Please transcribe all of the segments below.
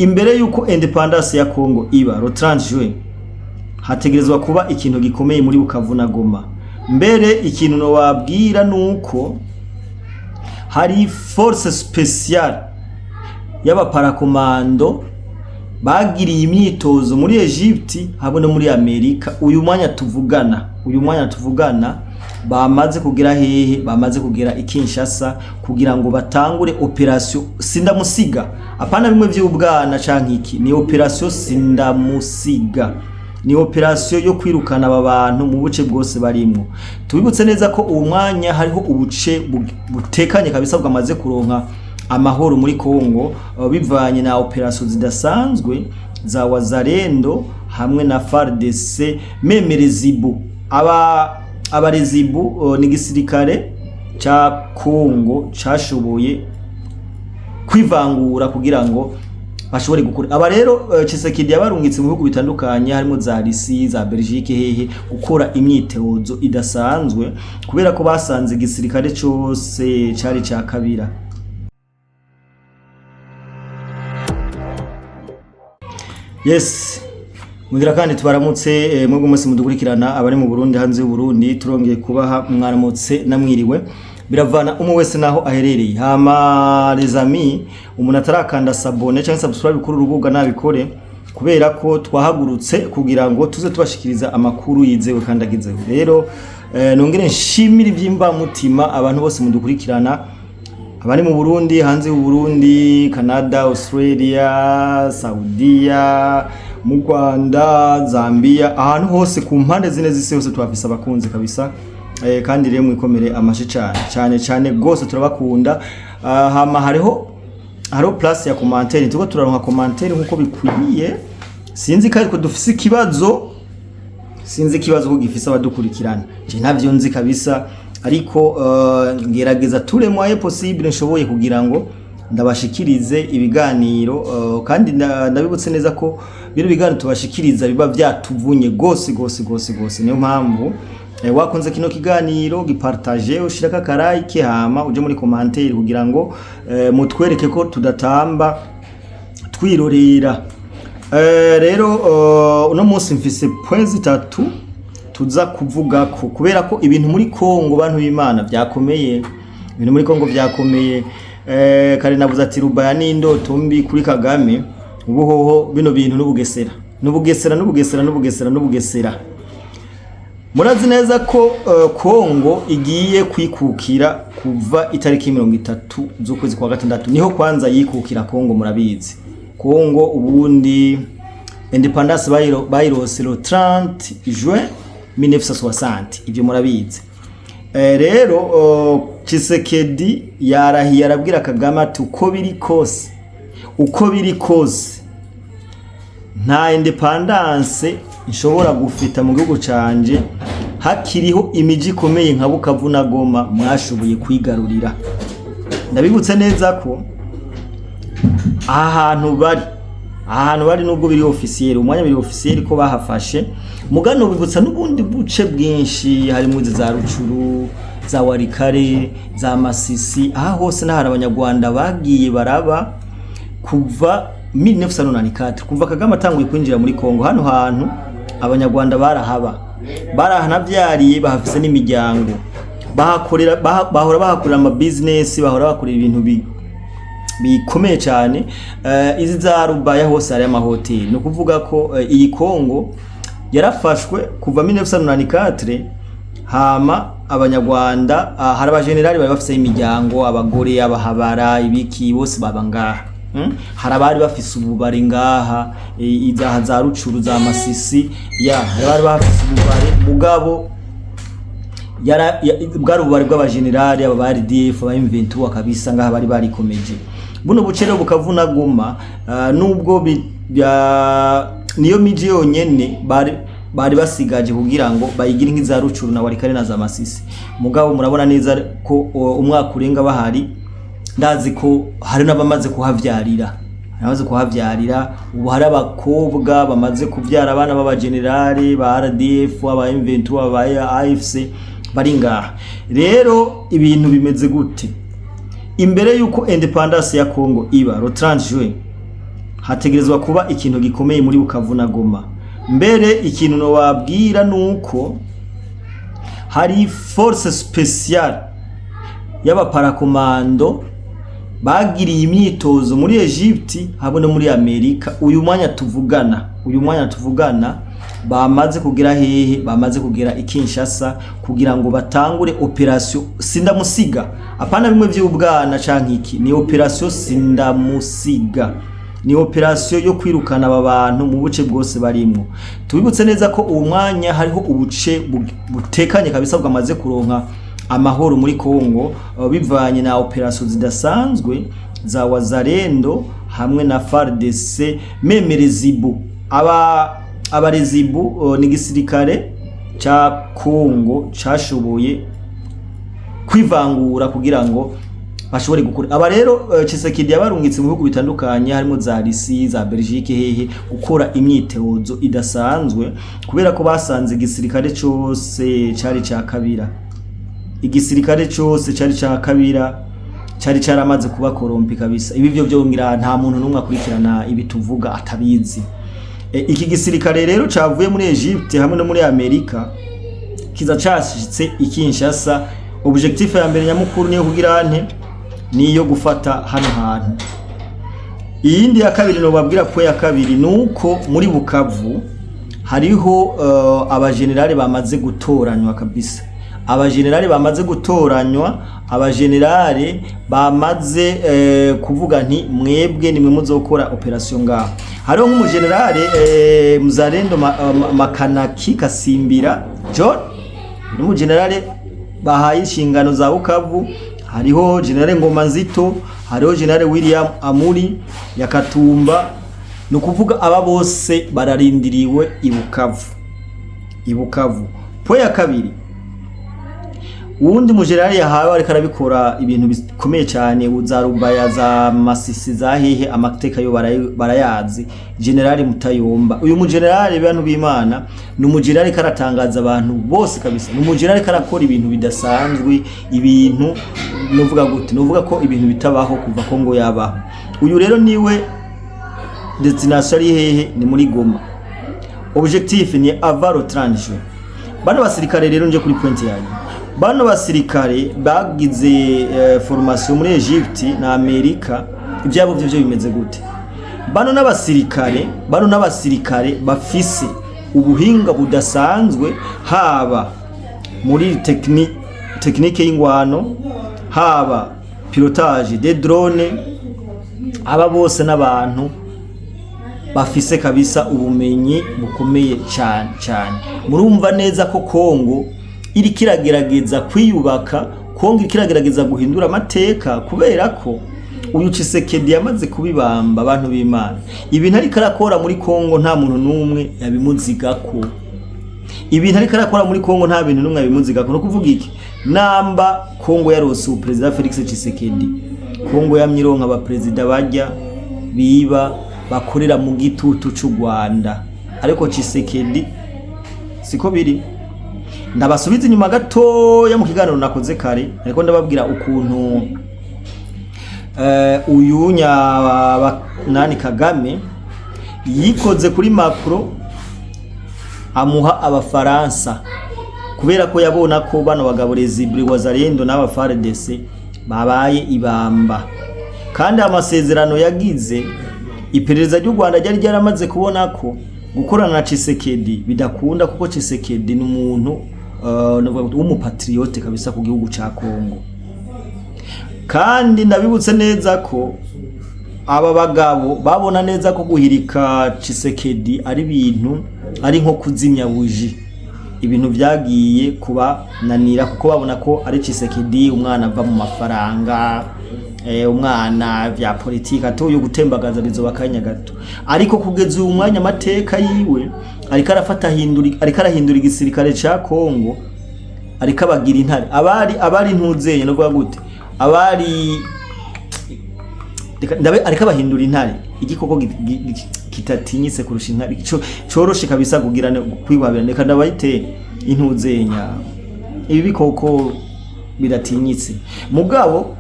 Imbere yuko indépendance ya Congo iba le 30 juin, hategerezwa kuba ikintu gikomeye muri Bukavu na Goma. Mbere ikintu nobabwira nuko hari force spéciale y'abaparakomando bagiriye imyitozo muri Egypte hamwe no muri Amerika. Uyu mwanya tuvugana bamaze kugera hehe? Bamaze kugera i Kinshasa kugira ngo batangure opération sindamusiga. Apana bimwe vy'ubwana canke iki, ni opération sindamusiga, ni opération yo kwirukana aba bantu mu buce bwose barimwo. Tubibutse neza ko uwo mwanya hariho ubuce butekanye kabisa, bwamaze kuronka amahoro muri Congo, bivanye na opération zidasanzwe za Wazalendo hamwe na FARDC, même Rezibu. Aba abarezibu ni gisirikare ca Congo cashoboye kwivangura kugira ngo bashobore gukora. Aba rero Tshisekedi yabarungitse mu bihugu bitandukanye, harimo za Russie, za Belgique, hehe, gukora imyitozo idasanzwe, kubera ko basanze igisirikare cose cari ca Kabira. Yes. Mugira kandi tubaramutse, mwebwe mwese mudukurikirana, abari mu Burundi, hanze y'u Burundi, turongeye kubaha mwaramutse namwiriwe, biravana umwe wese naho aherereye. Hama les amis, umuntu atarakanda s'abonner cyangwa subscribe kuri urubuga nabikore, kubera ko twahagurutse kugira ngo tuze tubashikiriza amakuru yizewe kandi agizeho. Rero nongere nshimire iby'imbamutima abantu bose mudukurikirana, abari mu Burundi, hanze y'u Burundi, Canada, Australia, Saudiya, mu Rwanda, Zambia, ahantu hose ku mpande zine z'isi hose tuhafise abakunzi kabisa. Kandi rero mwikomere amashi cyane cyane cyane gose, turabakunda. Hama hariho place ya commentaire, turiko turaronka commentaire nkuko bikwiye. Sinzi ko ariko dufise ikibazo, sinzi ikibazo ko gifise abadukurikirana, je ntavyo nzi kabisa, ariko ngerageza tous les moyens possible nshoboye kugira ngo ndabashikirize ibiganiro, kandi ndabibutse neza ko bino biganiro tubashikiriza biba vyatuvunye gose gose gose gose. Niyo mpamvu wakunze kino kiganiro, gipartage, ushirako aka like, hama uje muri commentaire kugira ngo mutwereke ko tudatamba twirorera. Rero uno munsi mfise point zitatu tuza kuvuga ko, kubera ko ibintu muri Kongo, bantu b'Imana, byakomeye. Ibintu muri Kongo byakomeye. Kare navuze ati Rubaya n'indoto mbi kuri Kagame. Ubu hoho bino bintu n'ubugesera, n'ubugesera, n'ubugesera, n'ubugesera, n'ubugesera. Murazi neza ko Kongo igiye kwikukira kuva itariki 30 z'ukwezi kwa gatandatu, niho kwanza yikukira Kongo. Murabizi, Kongo ubundi indépendance bayirose le 30 juin 1960, ivyo murabizi. Rero Tshisekedi yarahiye, arabwira Kagame ati uko biri kose, uko biri kose, nta indépendance nshobora gufita mu gihugu canje hakiriho imiji ikomeye nka Bukavu na Goma mwashoboye kwigarurira. Ndabibutse neza ko aha hantu bari nubwo biri officiel, umwanya biri officiel ko bahafashe, mugano bibutsa n'ubundi buce bwinshi, harimo izi za Rucuru, za Walikale, za Masisi. Aha hose n'ahari Abanyarwanda bagiye baraba kuva 1994, kuva Kagame atanguye kwinjira muri Kongo. Hano hantu Abanyarwanda barahaba, barahanavyariye, bahafise n'imiryango, bahakorera, bahora bahakorera ama business, bahora bakorera ibintu bikomeye cyane. Izi za Rubaya hose hari amahoteli. Ni ukuvuga ko iyi Kongo yarafashwe kuva 1994. Hama Abanyarwanda, hari abajenerali bari bafise imiryango, abagore, abahabara, ibiki, bose baba ngaha. Hari abari bafise ububare ngaha, izaha za Rucuru, za Masisi, ya hari abari bafise ububare, mugabo bwari ububare bw'abajenerali, aba ba RDF, aba M23 kabisa, ngaha bari barikomeje. Buno buce rero bukavuna Goma, nubwo niyo miji yonyene bari basigaje kugira ngo bayigire nk'iza Rucuru na Walikale na za Masisi. Mugabo murabona neza ko umwaka urenga bahari, ndazi ko hari n'abamaze kuhavyarira, bamaze kuhavyarira. Ubu hari abakobwa bamaze kuvyara abana b'abajenerali ba RDF, aba M23, aba AFC bari ngaha. Rero ibintu bimeze gute? Imbere yuko indépendance ya Congo iba le 30 juin, Hategerezwa kuba ikintu gikomeye muri Bukavu na Goma. Mbere ikintu nobabwira nuko hari force spéciale y'abaparakomando bagiriye imyitozo muri Egypte hamwe no muri Amerika. Uyu mwanya tuvugana bamaze kugera hehe? Bamaze kugera i Kinshasa kugira ngo batangure opération sindamusiga. Apana bimwe vy'ubwana canke iki, ni opération sindamusiga, ni opération yo kwirukana aba bantu mu buce bwose barimwo. Tubibutse neza ko uwo mwanya hariho ubuce butekanye kabisa, bwamaze kuronka amahoro muri Kongo, bivanye na opération zidasanzwe za Wazalendo hamwe na FARDC, même Rezibu. Aba abarezibu ni igisirikare ca Kongo cashoboye kwivangura kugira ngo bashobore gukora. Aba rero Tshisekedi yabarungitse mu bihugu bitandukanye, harimo za Russie, za Belgique, hehe, gukora imyitozo idasanzwe, kubera ko basanze igisirikare cose cari ca Kabira, igisirikare cose cari ca Kabira cari caramaze kuba corrompu kabisa. Ibi vyo vyongira nta muntu n'umwe akurikirana ibi tuvuga atabizi. Iki gisirikare rero cavuye muri Egypte hamwe no muri Amerika kiza cashitse i Kinshasa. Objectif ya mbere nyamukuru niyo kugira nte? Niyo gufata hano hantu. Iyindi ya kabiri nobabwira ko ya kabiri nuko muri Bukavu hariho abajenerali bamaze gutoranywa kabisa, abajenerali bamaze gutoranywa, abajenerali bamaze kuvuga nti: "Mwebwe nimwe muzokora opération ngaho." Hariho nk'umujenerali Muzalendo Makanaki Kasimbira John, ni umujenerali bahaye inshingano za Bukavu. Hariho generale Ngoma Nzito, hariho generale William Amuri Yakatumba. Ni ukuvuga aba bose bararindiriwe i Bukavu, i Bukavu. Point ya kabiri, uwundi mujenerali yahawe ariko arabikora ibintu bikomeye cyane za Rubaya, za Masisi, za hehe, amateka yo barayazi, generali Mutayomba. Uyu mujenerali, bantu b'Imana, ni umujenerali karatangaza abantu bose kabisa. Ni umujenerali karakora ibintu bidasanzwe, ibintu nuvuga gute, nuvuga ko ibintu bitabaho kuva Kongo yabaho. Uyu rero niwe destination ari hehe? Ni muri Goma. Objectif ni avant le 30 juin. Bano basirikare rero, nje kuri point yanyu, bano basirikare bagize formation muri Egypte na Amerika, ibyabo byo bimeze gute? Bano n'abasirikare bafise ubuhinga budasanzwe, haba muri technique y'ingwano, haba pilotage de drone. Aba bose n'abantu bafise kabisa ubumenyi bukomeye cyane cyane. Murumva neza ko Kongo iriko iragerageza kwiyubaka, Kongo iriko iragerageza guhindura amateka, kubera ko uyu Tshisekedi yamaze kubibamba. Abantu b'Imana, ibintu ariko arakora muri Kongo nta muntu n'umwe yabimuzigako. Ibintu ariko arakora muri Kongo nta bintu n'umwe yabimuzigako. No kuvuga iki? Namba Kongo yarose ubu perezida Felix Tshisekedi, Kongo yamye ironka abaperezida bajya biba bakorera mu gitutu c'u Rwanda, ariko Tshisekedi siko biri. Ndabasubiza inyuma gatoya mu kiganiro nakoze kare, ariko ndababwira ukuntu uyu nani Kagame yikoze kuri Macron amuha abafaransa, kubera ko yabona ko bano bagabo Rezibri, Wazalendo n'aba FARDC babaye ibamba. Kandi amasezerano yagize, iperereza ry'u Rwanda ryari ryaramaze kubona ko gukorana na Tshisekedi bidakunda, kuko Tshisekedi ni umuntu w'umupatriote kabisa ku gihugu ca Kongo. Kandi ndabibutse neza ko aba bagabo babona neza ko guhirika Tshisekedi ari ibintu ari nko kuzimya buji, ibintu vyagiye kubananira, kuko babona ko ari Tshisekedi umwana ava mu mafaranga, umwana vya politika atoye gutembagaza bizoba akanya gato. Ariko kugeza uyu mwanya amateka yiwe ariko arafata, ahindura, ariko arahindura igisirikare ca Kongo, ariko abagira intare. Abari ntuzeye no kuvuga gute, abari ndabe, ariko abahindura intare, igikoko kitatinyitse kurusha intare, coroshe kabisa kugira kwihwabira. Reka ndabayite intuzenya, ibi bikoko bidatinyitse. Mugabo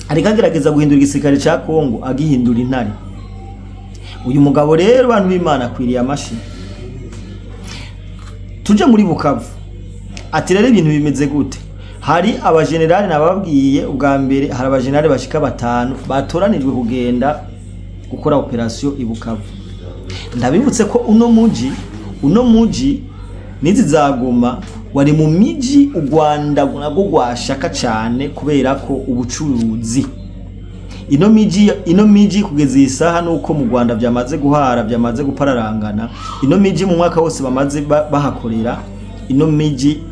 ariko agerageza guhindura igisirikare ca Kongo, agihindura intare. Uyu mugabo rero, bantu b'Imana, akwiriye amashi. Tuje muri Bukavu. Ati rero ibintu bimeze gute? Hari abajenerali nababwiye ubwa mbere, hari abajenerali bashika batanu batoranijwe kugenda gukora opération i Bukavu. Ndabibutse ko uno muji nizi za Goma wari mu miji u Rwanda nabwo rwashaka cyane, kubera ko ubucuruzi ino miji kugeza iyi saha, nuko mu Rwanda byamaze guhara, byamaze gupararangana. Ino miji mu mwaka wose bamaze bahakorera, ino miji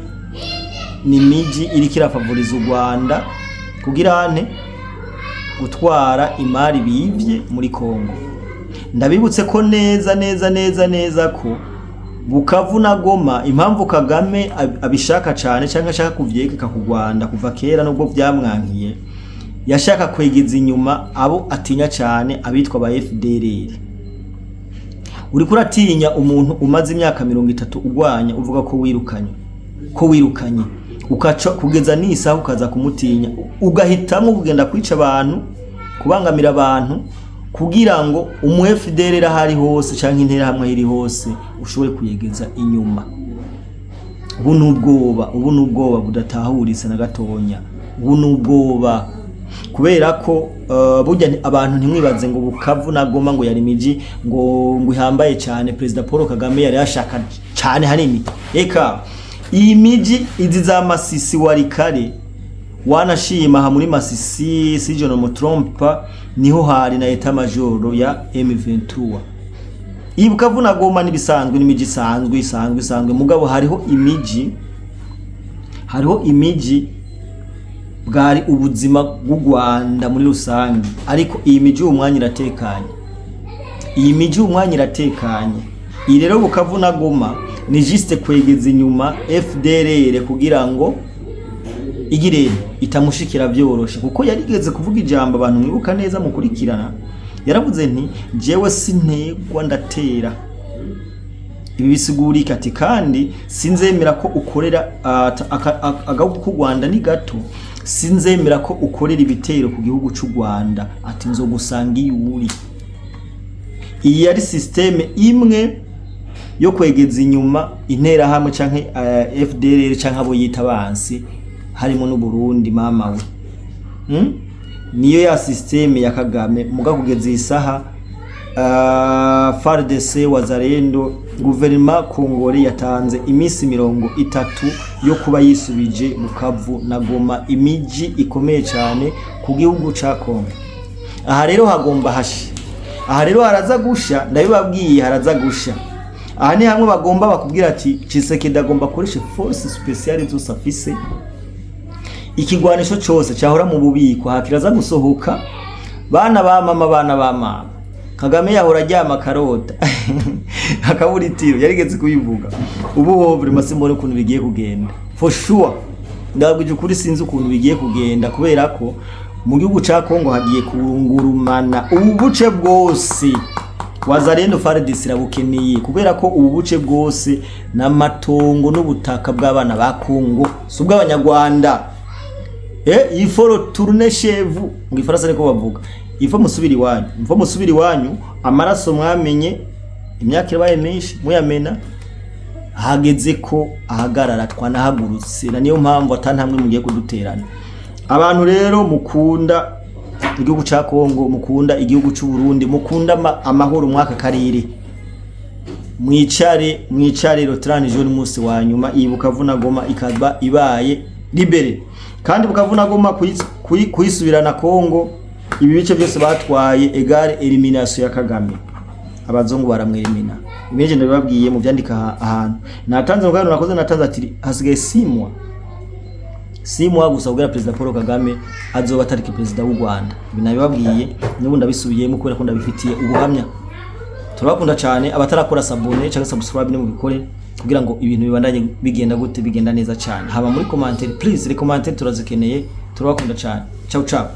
ni miji iriko irafavoriza u Rwanda kugira ante gutwara imari bivye muri Kongo. Ndabibutse ko neza neza neza neza ko Bukavu na Goma, impamvu Kagame abishaka cyane cyangwa ashaka kuvyegeka ku Rwanda kuva kera, nubwo vyamwankiye, yashaka kwegeza inyuma abo atinya cyane, abitwa ba FDLR. Uriko uratinya umuntu umaze imyaka 30 urwanya, uvuga ko wirukanye, ko wirukanye, ukaca kugeza n'isaha ukaza kumutinya, ugahitamwo kugenda kwica abantu, kubangamira abantu, kugira ngo umu FDLR aho ari hose canke Interahamwe iri hose ushobore kuyegeza inyuma. Ubu ni ubwoba, ubu ni ubwoba budatahuritse na gatonya. Ubu ni ubwoba kubera ko burya abantu ntimwibaze ngo Bukavu na Goma ngo yari imiji ngo ihambaye cyane Perezida Paul Kagame yari yashaka cyane hanini. Eka, iyi miji izi za Masisi, Walikale, wanashima aha muri Masisi, si je ne me trompe, niho hari na état-major ya M23. Iyi Bukavu na Goma nibisanzwe, n'imiji isanzwe isanzwe isanzwe. Mugabo hariho imiji bwari ubuzima bw'u Rwanda muri rusange. Ariko iyi miji uwo mwanya iratekanye, iyi miji uwo mwanya iratekanye. Iyi rero Bukavu na Goma ni juste kwegeza inyuma FDLR kugira ngo igire itamushikira byoroshe, kuko yarigeze kuvuga ijambo abantu mwibuka neza mukurikirana. Yaravuze nti: "Jewe sintegwa, ndatera." Ibi bisigurika ati kandi sinzemera ko ukorera agahugu k'u Rwanda ni gato, sinzemera ko ukorera ibitero ku gihugu c'u Rwanda, ati nzogusanga iyo uri. Iyi yari système imwe yo kwegeza inyuma Interahamwe canke FDLR canke abo yita abansi, harimo n'u Burundi mama we, Niyo ya système ya Kagame. Muga kugeza iyi saha, FARDC, Wazalendo, guverinoma Kongore yatanze iminsi 30 yo kuba yisubije Bukavu na Goma, imiji ikomeye cyane ku gihugu ca Kongo. Aha rero hagomba hashe, aha rero haraza gusha, ndabibabwiye, haraza gusha. Aha ni hamwe bagomba bakubwira ati Tshisekedi agomba akoreshe force spéciale zose afise, ikigwanisho cose cyahora mu bubiko hakiraza gusohoka. Bana ba mama, bana ba mama, Kagame yahora aryama karota akabura itiro, yarigeze kubivuga. Ubu ho vraiment simbona ukuntu bigiye kugenda. For sure, ndabwije ukuri, sinzi ukuntu bigiye kugenda, kubera ko mu gihugu ca Kongo hagiye kungurumana. Ubu buce bwose Wazalendo, FARDC irabukeneye, kubera ko ubu buce bwose n'amatongo n'ubutaka bw'abana ba Kongo, si ubw'Abanyarwanda. Il faut retourner chez vous, mu gifaransa niko bavuga. Il faut musubira iwanyu, il faut musubira iwanyu. Amaraso mwamenye imyaka irabaye menshi muyamena, hageze ko ahagarara. Twanahagurutse, na niyo mpamvu atantamwe mugiye kuduterana. Abantu rero mukunda igihugu ca Kongo, mukunda igihugu c'u Burundi, mukunda amahoro mwaka karere, mwicare, mwicare. Le 30 juin, umunsi wa nyuma, iyi Bukavu na Goma ikaba ibaye libérée, kandi Bukavu na Goma kuyisubirana Kongo, ibi bice byose batwaye égale élimination ya Kagame. Abazungu baramwelimina. Ibindi ndabibabwiye mu byandika ahantu natanze mu kanya nakoze, natanze ati hasigaye 6 mois, 6 mois gusa kugira Perezida Paul Kagame azoba atariki perezida w'u Rwanda. Ibi nabibabwiye, n'ubu ndabisubiyemo kubera ko ndabifitiye ubuhamya. Turabakunda cyane. Abatarakora s'abonner cyangwa subscribe, mubikore kugira ngo ibintu bibandanye bigenda gute, bigenda neza cyane. Haba muri commentaire, please, les commentaires turazikeneye. Turabakunda cyane. Ciao ciao.